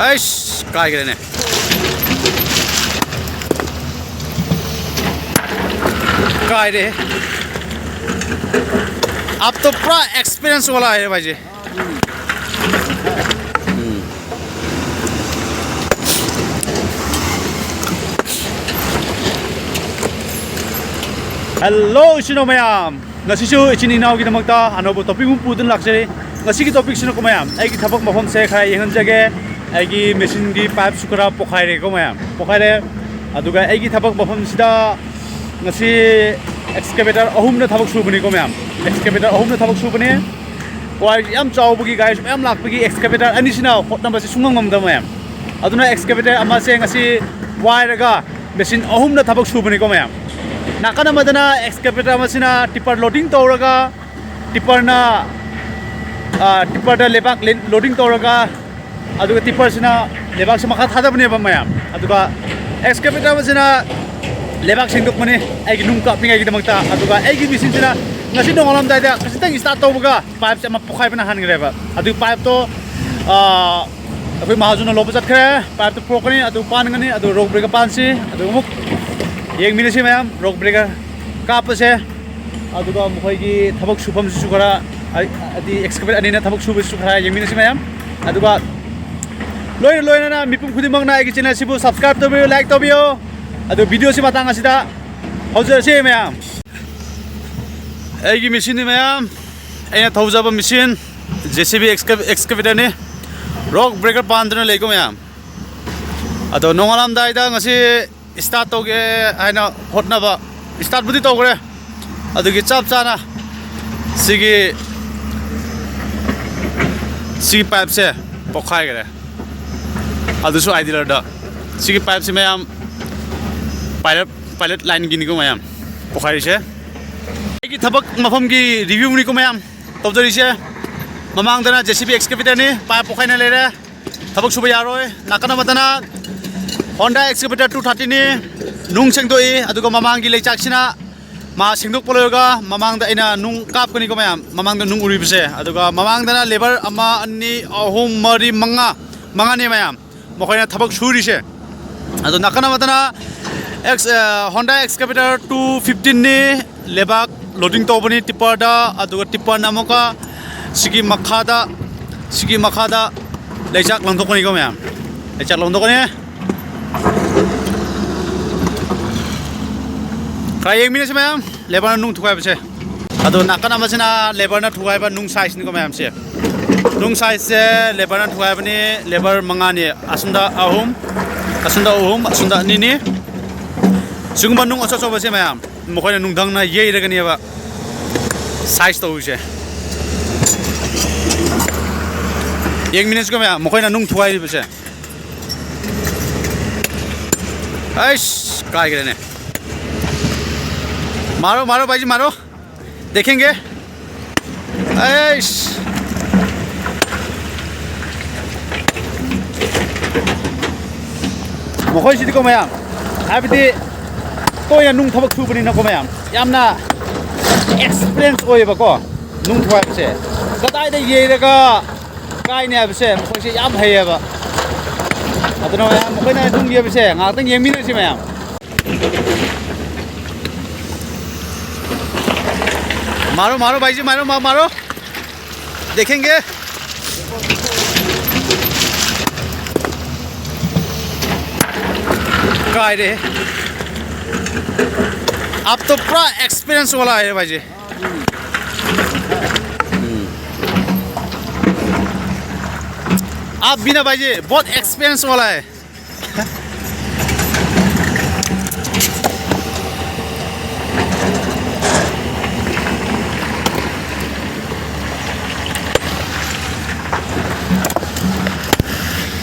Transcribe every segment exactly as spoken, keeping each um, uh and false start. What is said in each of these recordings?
ꯑꯩꯁ, ꯀꯥꯏꯈ꯭ꯔꯦꯅꯦ꯫ ꯀꯥꯏꯔꯦ꯫ आप तो पूरा एक्सपीरियंस वाला है भाई जी। ꯍꯦꯜꯂꯣ, ꯏꯆꯤꯟ ꯏꯅꯥꯎ ꯃꯌꯥꯝ꯫ ꯉꯁꯤꯁꯨ ꯏꯆꯤꯟ ꯏꯅꯥꯎꯒꯤꯗꯃꯛꯇ ꯑꯅꯧꯕ ꯇꯣꯄꯤꯛ ꯑꯃ ꯄꯨꯗꯨꯅ ꯂꯥꯛꯆꯔꯤ꯫ ꯉꯁꯤꯒꯤ ꯇꯣꯄꯤꯛꯁꯤꯅꯀꯣ ꯃꯌꯥꯝ, ꯑꯩꯒꯤ ꯊꯕꯛ ꯃꯐꯝꯁꯦ ꯈꯔ ꯌꯦꯡꯍꯟꯖꯒꯦ꯫ ꯑꯩꯒꯤ ꯃꯦꯆꯤꯟꯒꯤ ꯄꯥꯏꯞꯁꯨ ꯈꯔ ꯄꯣꯈꯥꯏꯔꯦꯀꯣ ꯃꯌꯥꯝ, ꯄꯣꯈꯥꯏꯔꯦ꯫ ꯑꯗꯨꯒ ꯑꯩꯒꯤ ꯊꯕꯛ ꯃꯐꯝꯁꯤꯗ ꯉꯁꯤ ꯑꯦꯛꯁꯀꯦꯚꯦꯇꯔ ꯑꯍꯨꯝꯅ ꯊꯕꯛ ꯁꯨꯕꯅꯤꯀꯣ ꯃꯌꯥꯝ, ꯑꯦꯛꯁꯀꯦꯚꯦꯇꯔ ꯑꯍꯨꯝꯅ ꯊꯕꯛ ꯁꯨꯕꯅꯤ꯫ ꯋꯥꯏꯁꯤ ꯌꯥꯝ ꯆꯥꯎꯕꯒꯤ, ꯒꯥꯔꯤꯁꯨ ꯃꯌꯥꯝ ꯂꯥꯛꯄꯒꯤ ꯑꯦꯛꯁꯀꯦꯚꯦꯇꯔ ꯑꯅꯤꯁꯤꯅ ꯍꯣꯠꯅꯕꯁꯦ ꯁꯨꯡꯉꯝ ꯉꯝꯗꯕ ꯃꯌꯥꯝ꯫ ꯑꯗꯨꯅ ꯑꯦꯛꯁꯀꯦꯚꯦꯇꯔ ꯑꯃꯁꯦ ꯉꯁꯤ ꯋꯥꯏꯔꯒ ꯃꯦꯆꯤꯟ ꯑꯍꯨꯝꯅ ꯊꯕꯛ ꯁꯨꯕꯅꯤꯀꯣ ꯃꯌꯥꯝ꯫ ꯅꯥꯀꯟ ꯑꯃꯗꯅ ꯑꯦꯛꯁꯀꯦꯚꯦꯇꯔ ꯑꯃꯁꯤꯅ ꯇꯤꯞꯄꯔ ꯂꯣꯗꯤꯡ ꯇꯧꯔꯒ, ꯇꯤꯞꯄꯔꯅ, ꯑ, ꯇꯤꯞꯄꯔꯗ ꯂꯩꯕꯥꯛ ꯂꯦ-, ꯂꯣꯗꯤꯡ ꯇꯧꯔꯒ, ꯑꯗꯨꯒ ꯇꯤꯞꯄꯔꯁꯤꯅ ꯂꯩꯕꯥꯛꯁꯦ ꯃꯈꯥ ꯊꯥꯗꯕꯅꯦꯕ ꯃꯌꯥꯝ꯫ ꯑꯗꯨꯒ ꯑꯦꯛꯁꯀꯦꯚꯦꯇꯔ ꯑꯃꯁꯤꯅ ꯂꯩꯕꯥꯛ ꯁꯦꯡꯗꯣꯛꯄꯅꯤ ꯑꯩꯒꯤ ꯅꯨꯡ ꯀꯥꯞꯅꯤꯡꯉꯥꯏꯒꯤꯗꯃꯛꯇ꯫ ꯑꯗꯨꯒ ꯑꯩꯒꯤ ꯃꯦꯆꯤꯟꯁꯤꯅ ꯉꯁꯤ ꯅꯣꯡꯉꯥꯜꯂꯝꯗꯥꯏꯗ ꯈꯖꯤꯛꯇꯪ ꯏꯁꯇꯥꯔꯠ ꯇꯧꯕꯒ ꯄꯥꯏꯞꯁꯦ ꯑꯃ ꯄꯣꯈꯥꯏꯕꯅ ꯍꯥꯟꯈ꯭ꯔꯦꯕ꯫ ꯑꯗꯨꯒꯤ ꯄꯥꯏꯞꯇꯣ, ꯑ, ꯑꯩꯈꯣꯏ ꯃꯍꯥꯖꯣꯟꯅ ꯂꯧꯕ ꯆꯠꯈ꯭ꯔꯦ꯫ ꯄꯥꯏꯞꯇꯣ ꯄꯨꯔꯛꯀꯅꯤ, ꯑꯗꯨ ꯄꯥꯟꯒꯅꯤ, ꯑꯗꯨ ꯔꯣꯛ ꯕ꯭ꯔꯦꯀꯔ ꯄꯥꯟꯁꯤ, ꯑꯗꯨ ꯑꯃꯨꯛ ꯌꯦꯡꯃꯤꯟꯅꯁꯤ ꯃꯌꯥꯝ, ꯔꯣꯛ ꯕ꯭ꯔꯦꯀꯔ ꯀꯥꯞꯄꯁꯦ꯫ ꯑꯗꯨꯒ ꯃꯈꯣꯏꯒꯤ ꯊꯕꯛ ꯁꯨꯐꯝꯁꯤꯁꯨ ꯈꯔ, ꯍꯥꯏ-, ꯍꯥꯏꯗꯤ ꯑꯦꯛꯁꯀꯦꯚꯦꯇꯔ ꯑꯅꯤꯅ ꯊꯕꯛ ꯁꯨꯕꯁꯤꯁꯨ ꯈꯔ ꯌꯦꯡꯃꯤꯟꯅꯁꯤ ꯃꯌꯥꯝ꯫ ꯑꯗꯨꯒ ꯂꯣꯏꯅ ꯂꯣꯏꯅꯅ ꯃꯤꯄꯨꯝ ꯈꯨꯗꯤꯡꯃꯛꯅ ꯑꯩꯒꯤ ꯆꯦꯅꯦꯜꯁꯤꯕꯨ ꯁꯕꯁꯀ꯭ꯔꯥꯏꯕ ꯇꯧꯕꯤꯌꯨ, ꯂꯥꯏꯛ ꯇꯧꯕꯤꯌꯨ꯫ ꯑꯗꯨ ꯚꯤꯗꯤꯑꯣꯁꯤ ꯃꯇꯥꯡ ꯑꯁꯤꯗ ꯍꯧꯖꯔꯁꯤ ꯃꯌꯥꯝ꯫ ꯑꯩꯒꯤ ꯃꯦꯆꯤꯟꯅꯤ ꯃꯌꯥꯝ, ꯑꯩꯅ ꯊꯧꯖꯕ ꯃꯦꯆꯤꯟ, ꯖꯦ ꯁꯤ ꯕꯤ ꯑꯦꯛꯁꯀꯦ-, ꯑꯦꯛꯁꯀꯦꯚꯦꯇꯔꯅꯤ꯫ ꯔꯣꯛ ꯕ꯭ꯔꯦꯀꯔ ꯄꯥꯟꯗꯨꯅ ꯂꯩꯀꯣ ꯃꯌꯥꯝ꯫ ꯑꯗꯣ ꯅꯣꯡꯉꯥꯜꯂꯝꯗꯥꯏꯗ ꯉꯁꯤ ꯏꯁꯇꯥꯔꯠ ꯇꯧꯒꯦ ꯍꯥꯏꯅ ꯍꯣꯠꯅꯕ, ꯏꯁꯇꯥꯔꯠꯄꯨꯗꯤ ꯇꯧꯈ꯭ꯔꯦ꯫ ꯑꯗꯨꯒꯤ ꯆꯞ ꯆꯥꯅ ꯁꯤꯒꯤ, ꯁꯤꯒꯤ ꯄꯥꯏꯞꯁꯦ ꯄꯣꯛꯈꯥꯏꯈ꯭ꯔꯦ꯫ ꯑꯗꯨꯁꯨ ꯑꯥꯏ ꯗꯤꯂꯔꯗ꯫ ꯁꯤꯒꯤ ꯄꯥꯏꯞꯁꯦ ꯃꯌꯥꯝ ꯄꯥꯏꯂꯦꯠ, ꯄꯥꯏꯂꯦꯠ ꯂꯥꯏꯟꯒꯤꯅꯤꯀꯣ ꯃꯌꯥꯝ ꯄꯣꯛꯈꯥꯏꯔꯤꯁꯦ꯫ ꯑꯩꯒꯤ ꯊꯕꯛ ꯃꯐꯝꯒꯤ ꯔꯤꯚ꯭ꯌꯨꯅꯤꯀꯣ ꯃꯌꯥꯝ ꯇꯧꯖꯔꯤꯁꯦ꯫ ꯃꯃꯥꯡꯗꯅ ꯖꯦ ꯁꯤ ꯕꯤ ꯑꯦꯛꯁꯀꯦꯚꯦꯇꯔꯅꯤ, ꯄꯥꯏꯞ ꯄꯣꯛꯈꯥꯏꯅ ꯂꯩꯔꯦ, ꯊꯕꯛ ꯁꯨꯕ ꯌꯥꯔꯣꯏ꯫ ꯅꯥꯀꯟ ꯑꯃꯗꯅ ꯍꯣꯟꯗꯥ ꯑꯦꯛꯁꯀꯦꯚꯦꯇꯔ ꯇꯨ ꯊꯥꯔꯇꯤꯅꯤ, ꯅꯨꯡ ꯁꯦꯡꯗꯣꯛꯏ꯫ ꯑꯗꯨꯒ ꯃꯃꯥꯡꯒꯤ ꯂꯩꯆꯥꯛꯁꯤꯅ ꯃꯥ ꯁꯦꯡꯗꯣꯛꯄ ꯂꯣꯏꯔꯒ ꯃꯃꯥꯡꯗ ꯑꯩꯅ ꯅꯨꯡ ꯀꯥꯞꯀꯅꯤꯀꯣ ꯃꯌꯥꯝ, ꯃꯃꯥꯡꯗ ꯅꯨꯡ ꯎꯔꯤꯕꯁꯦ꯫ ꯑꯗꯨꯒ ꯃꯃꯥꯡꯗꯅ ꯂꯦꯕꯔ ꯑꯃ, ꯑꯅꯤ, ꯑꯍꯨꯝ, ꯃꯔꯤ, ꯃꯉꯥ, ꯃꯉꯥꯅꯤ ꯃꯌꯥꯝ ꯃꯈꯣꯏꯅ ꯊꯕꯛ ꯁꯨꯔꯤꯁꯦ꯫ ꯑꯗꯣ ꯅꯥꯀꯟ ꯑꯃꯗꯅ ꯑꯦꯛꯁ ꯍꯣꯟꯗꯥ ꯑꯦꯛꯁꯀꯦꯚꯦꯇꯔ ꯇꯨ ꯐꯤꯐꯇꯤꯟꯅꯤ꯫ ꯂꯩꯕꯥꯛ ꯂꯣꯗꯤꯡ ꯇꯧꯕꯅꯤ ꯇꯤꯞꯄꯔꯗ꯫ ꯑꯗꯨꯒ ꯇꯤꯞꯄꯔꯅ ꯑꯃꯨꯛꯀ ꯁꯤꯒꯤ ꯃꯈꯥꯗ, ꯁꯤꯒꯤ ꯃꯈꯥꯗ ꯂꯩꯆꯥꯛ ꯂꯪꯊꯣꯛꯀꯅꯤꯀꯣ ꯃꯌꯥꯝ, ꯂꯩꯆꯥꯛ ꯂꯪꯊꯣꯛꯀꯅꯤ꯫ ꯈꯔ ꯌꯦꯡꯃꯤꯟꯅꯁꯤ ꯃꯌꯥꯝ, ꯂꯦꯕꯔꯅ ꯅꯨꯡ ꯊꯨꯒꯥꯏꯕꯁꯦ꯫ ꯑꯗꯣ ꯅꯥꯀꯟ ꯑꯃꯁꯤꯅ ꯂꯦꯕꯔꯅ ꯊꯨꯒꯥꯏꯕ ꯅꯨꯡ ꯁꯥꯏꯖꯅꯤꯀꯣ ꯃꯌꯥꯝꯁꯦ꯫ ꯅꯨꯡ ꯁꯥꯏꯖꯁꯦ ꯂꯦꯕꯔꯅ ꯊꯨꯒꯥꯏꯕꯅꯤ꯫ ꯂꯦꯕꯔ ꯃꯉꯥꯅꯤ, ꯑꯁꯨꯝꯗ ꯑꯍꯨꯝ, ꯑꯁꯨꯝꯗ ꯑꯍꯨꯝ, ꯑꯁꯨꯝꯗ ꯑꯅꯤꯅꯤ꯫ ꯁꯤꯒꯨꯝꯕ ꯅꯨꯡ ꯑꯆꯧ ꯑꯆꯧꯕꯁꯦ ꯃꯌꯥꯝ ꯃꯈꯣꯏꯅ ꯅꯨꯡꯊꯪꯅ ꯌꯩꯔꯒꯅꯦꯕ ꯁꯥꯏꯖ ꯇꯧꯔꯤꯁꯦ꯫ ꯌꯦꯡꯃꯤꯟꯅꯁꯤꯀꯣ ꯃꯌꯥꯝ, ꯃꯈꯣꯏꯅ ꯅꯨꯡ ꯊꯨꯒꯥꯏꯔꯤꯕꯁꯦ꯫ ꯑꯩꯁ, ꯀꯥꯏꯈ꯭ꯔꯦꯅꯦ꯫ मारो, मारो भाई जी, मारो। देखेंगे। ꯑꯩꯁ, ꯃꯈꯣꯏꯁꯤꯗꯤꯀꯣ ꯃꯌꯥꯝ, ꯍꯥꯏꯕꯗꯤ ꯇꯣꯏꯅ ꯅꯨꯡ ꯊꯕꯛ ꯁꯨꯕꯅꯤꯅꯀꯣ ꯃꯌꯥꯝ, ꯌꯥꯝꯅ ꯑꯦꯛꯁꯄꯤꯔꯤꯌꯦꯟꯁ ꯑꯣꯏꯌꯦꯕꯀꯣ ꯅꯨꯡ ꯊꯨꯒꯥꯏꯕꯁꯦ꯫ ꯀꯗꯥꯏꯗ ꯌꯩꯔꯒ ꯀꯥꯏꯅꯤ ꯍꯥꯏꯕꯁꯦ ꯃꯈꯣꯏꯁꯦ ꯌꯥꯝ ꯍꯩꯌꯦꯕ꯫ ꯑꯗꯨꯅ ꯃꯌꯥꯝ, ꯃꯈꯣꯏꯅ ꯅꯨꯡ ꯌꯩꯕꯁꯦ ꯉꯥꯏꯍꯥꯛꯇꯪ ꯌꯦꯡꯃꯤꯟꯅꯁꯤ ꯃꯌꯥꯝ꯫ मारो, मारो भाई जी, मारो, मा-, मारो। देखेंगे। काय रे? आप तो पूरा एक्सपीरियंस वाला है भाई जी। आप भी ना भाई जी, बहुत एक्सपीरियंस वाला है।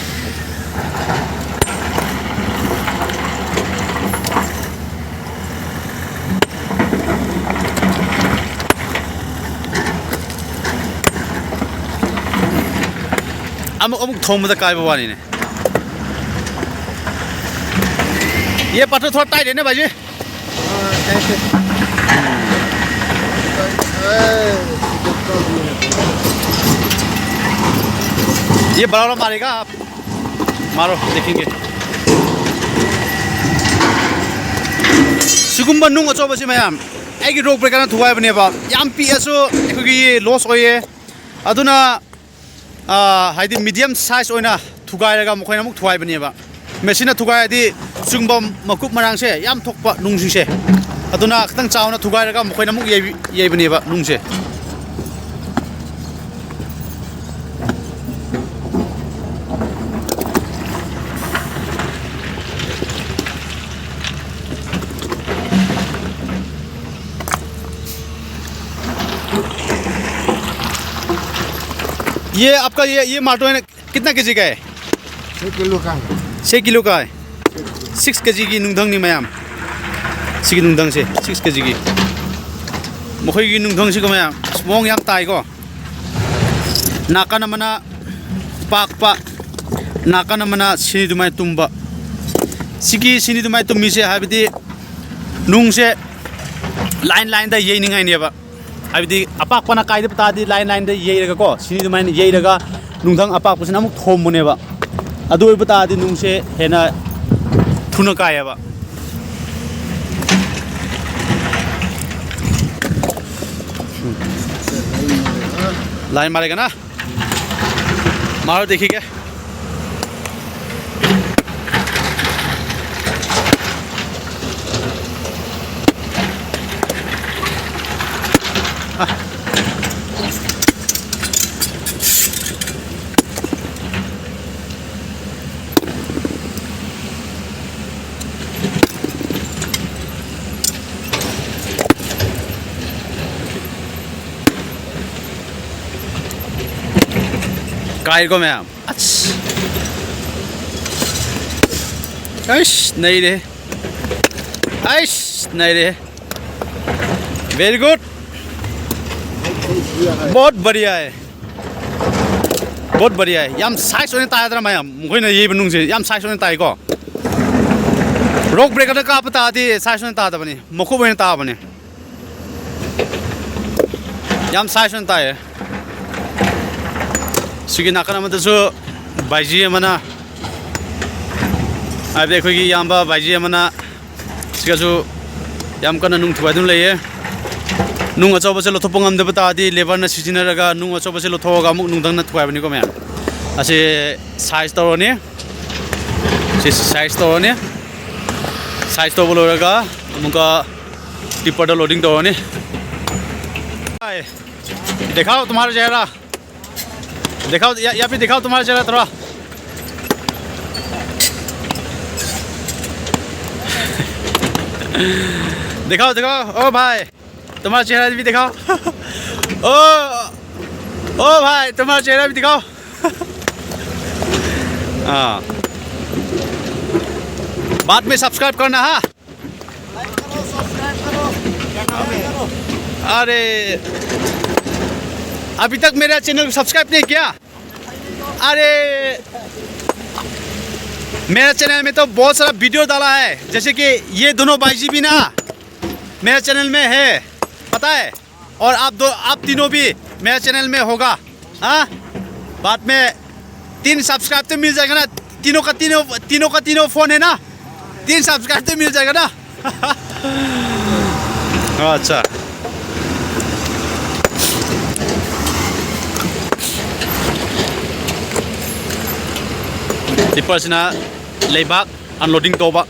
ꯑꯃꯨꯛ ꯑꯃꯨꯛ ꯊꯣꯡꯕꯗ ꯀꯥꯏꯕ ꯋꯥꯅꯤꯅꯦ꯫ ये पत्थर थोड़ा टाइट है ना भाई जी? ये बड़ा वाला मारेगा आप। ꯃꯥꯔꯣ, ꯗꯦꯈꯤꯡꯒꯦ꯫ ꯁꯤꯒꯨꯝꯕ ꯅꯨꯡ ꯑꯆꯧꯕꯁꯤ ꯃꯌꯥꯝ ꯑꯩꯒꯤ ꯔꯣꯛ ꯕ꯭ꯔꯦꯀꯔꯅ ꯊꯨꯒꯥꯏꯕꯅꯦꯕ꯫ ꯌꯥꯝ ꯄꯤꯛꯑꯁꯨ ꯑꯩꯈꯣꯏꯒꯤ ꯂꯣꯁ ꯑꯣꯏꯌꯦ꯫ ꯑꯗꯨꯅ, ꯑꯥ, ꯍꯥꯏꯗꯤ ꯃꯤꯗꯤꯌꯝ ꯁꯥꯏꯖ ꯑꯣꯏꯅ ꯊꯨꯒꯥꯏꯔꯒ ꯃꯈꯣꯏꯅ ꯑꯃꯨꯛ ꯊꯨꯒꯥꯏꯕꯅꯦꯕ꯫ ꯃꯦꯆꯤꯟꯅ ꯊꯨꯒꯥꯏꯔꯗꯤ ꯁꯤꯒꯨꯝꯕ ꯃꯀꯨꯞ ꯃꯔꯥꯡꯁꯦ ꯌꯥꯝ ꯊꯣꯛꯄ ꯅꯨꯡꯁꯤꯡꯁꯦ꯫ ꯑꯗꯨꯅ ꯈꯤꯇꯪ ꯆꯥꯎꯅ ꯊꯨꯒꯥꯏꯔꯒ ꯃꯈꯣꯏꯅ ꯑꯃꯨꯛ ꯌꯩꯕꯤ-, ꯌꯩꯕꯅꯦꯕ ꯅꯨꯡꯁꯦ꯫ ये आपका ये, ये माटो है ना, कितना केजी का है? छः किलो का है। छः किलो का है। सिक्स केजी की ꯅꯨꯡꯙꯪꯅꯤ ꯃꯌꯥꯝ꯫ ꯁꯤꯒꯤ ꯅꯨꯡꯙꯪꯁꯦ ꯁꯤꯛꯁ ꯀꯦꯖꯤꯒꯤ꯫ ꯃꯈꯣꯏꯒꯤ ꯅꯨꯡꯙꯪꯁꯤꯒ ꯃꯌꯥꯝ ꯑꯁ, ꯃꯑꯣꯡ ꯌꯥꯝ ꯇꯥꯏꯀꯣ꯫ ꯅꯥꯀꯟ ꯑꯃꯅ ꯄꯥꯛꯄ, ꯅꯥꯀꯟ ꯑꯃꯅ ꯁꯤꯅꯤ ꯑꯗꯨꯃꯥꯏꯅ ꯇꯨꯝꯕ꯫ ꯁꯤꯒꯤ ꯁꯤꯅꯤ ꯑꯗꯨꯃꯥꯏꯅ ꯇꯨꯝꯃꯤꯁꯦ ꯍꯥꯏꯕꯗꯤ ꯅꯨꯡꯁꯦ ꯂꯥꯏꯟ ꯂꯥꯏꯟꯗ ꯌꯩꯅꯤꯡꯉꯥꯏꯅꯦꯕ꯫ ꯍꯥꯏꯕꯗꯤ ꯑꯄꯥꯛꯄꯅ ꯀꯥꯏꯗꯕ ꯇꯥꯔꯗꯤ ꯂꯥꯏꯟ ꯂꯥꯏꯟꯗ ꯌꯩꯔꯒꯀꯣ, ꯁꯤꯅꯤ ꯑꯗꯨꯃꯥꯏꯅ ꯌꯩꯔꯒ ꯅꯨꯡꯙꯪ ꯑꯄꯥꯛꯄꯁꯤꯅ ꯑꯃꯨꯛ ꯊꯣꯝꯕꯅꯦꯕ꯫ ꯑꯗꯨ ꯑꯣꯏꯕ ꯇꯥꯔꯗꯤ ꯅꯨꯡꯁꯦ ꯍꯦꯟꯅ ꯊꯨꯅ ꯀꯥꯏꯌꯦꯕ꯫ ꯂꯥꯏꯟ ꯃꯥꯔꯦꯒꯅ ꯃꯥꯔꯣ ꯗꯦꯈꯤꯒꯦ꯫ ꯀꯥꯏꯀꯣ ꯃꯌꯥꯝ꯫ ꯑꯁ꯫ ꯑꯩꯁ, ꯅꯩꯔꯦ꯫ ꯑꯩꯁ, ꯅꯩꯔꯦ꯫ Very good. बहुत बढ़िया है. बहुत बढ़िया है. ꯌꯥꯝ ꯁꯥꯏꯖ ꯑꯣꯏꯅ ꯇꯥꯏꯗꯅ ꯃꯌꯥꯝ꯫ ꯃꯈꯣꯏꯅ ꯌꯩꯕ ꯅꯨꯡꯁꯦ ꯌꯥꯝ ꯁꯥꯏꯖ ꯑꯣꯏꯅ ꯇꯥꯏꯀꯣ꯫ ꯔꯣꯛ ꯕ꯭ꯔꯦꯀꯔꯗ ꯀꯥꯞꯄ ꯇꯥꯔꯗꯤ ꯁꯥꯏꯖ ꯑꯣꯏꯅ ꯇꯥꯗꯕꯅꯤ, ꯃꯈꯨꯞ ꯑꯣꯏꯅ ꯇꯥꯕꯅꯤ꯫ ꯌꯥꯝ ꯁꯥꯏꯖ ꯑꯣꯏꯅ ꯇꯥꯏꯌꯦ꯫ ꯁꯤꯒꯤ ꯅꯥꯀꯟ ꯑꯃꯗꯁꯨ ꯕꯥꯏꯖꯤ ꯑꯃꯅ ꯍꯥꯏꯕꯗꯤ ꯑꯩꯈꯣꯏꯒꯤ ꯏꯌꯥꯝꯕ ꯕꯥꯏꯖꯤ ꯑꯃꯅ ꯁꯤꯒꯁꯨ ꯌꯥꯝ ꯀꯟꯅ ꯅꯨꯡ ꯊꯨꯒꯥꯏꯗꯨꯅ ꯂꯩꯌꯦ꯫ ꯅꯨꯡ ꯑꯆꯧꯕꯁꯦ ꯂꯧꯊꯣꯛꯄ ꯉꯝꯗꯕ ꯇꯥꯔꯗꯤ ꯂꯦꯕꯔꯅ ꯁꯤꯖꯤꯟꯅꯔꯒ ꯅꯨꯡ ꯑꯆꯧꯕꯁꯦ ꯂꯧꯊꯣꯛꯑꯒ ꯑꯃꯨꯛ ꯅꯨꯡꯗꯪꯅ ꯊꯨꯒꯥꯏꯕꯅꯤꯀꯣ ꯃꯌꯥꯝ꯫ ꯑꯁꯤ ꯁꯥꯏꯖ ꯇꯧꯔꯅꯤ꯫ ꯁꯤ ꯁꯥꯏꯖ ꯇꯧꯔꯅꯤ꯫ ꯁꯥꯏꯖ ꯇꯧꯕ ꯂꯣꯏꯔꯒ ꯑꯃꯨꯛꯀ ꯇꯤꯞꯄꯔꯗ ꯂꯣꯗꯤꯡ ꯇꯧꯔꯅꯤ꯫ ꯍꯥꯏ, ꯗꯦꯈꯥꯎ ꯇꯨꯝꯍꯥꯔ ꯆꯦꯍꯔꯥ꯫ ꯗꯦꯈꯥꯎ, ꯌꯥ, ꯌꯥ ꯐꯤꯔ ꯗꯦꯈꯥꯎ ꯇꯨꯝꯍꯥꯔ ꯆꯦꯍꯔꯥ ꯊꯣꯔꯥ꯫ दिखाओ, दिखाओ। ओ भाई, तुम्हारा चेहरा भी दिखाओ। ओ, ओ भाई, तुम्हारा चेहरा भी दिखाओ। हाँ, बाद में सब्सक्राइब करना, हाँ। अरे, अभी तक मेरा चैनल सब्सक्राइब नहीं किया? अरे, मेरा चैनल में तो बहुत सारा वीडियो डाला है, जैसे कि ये दोनों भाई जी भी ना मेरा चैनल में है, पता है। और आप दो, आप तीनों भी मेरा चैनल में होगा। हाँ, बाद में तीन सब्सक्राइब तो मिल जाएगा ना। तीनों का तीनों, तीनों का तीनों फोन है ना, तीन सब्सक्राइब तो मिल जाएगा ना। अच्छा, ꯇꯤꯞꯄꯔꯁꯤꯅ ꯂꯩꯕꯥꯛ ꯑꯟꯂꯣꯗꯤꯡ ꯇꯧꯕ꯫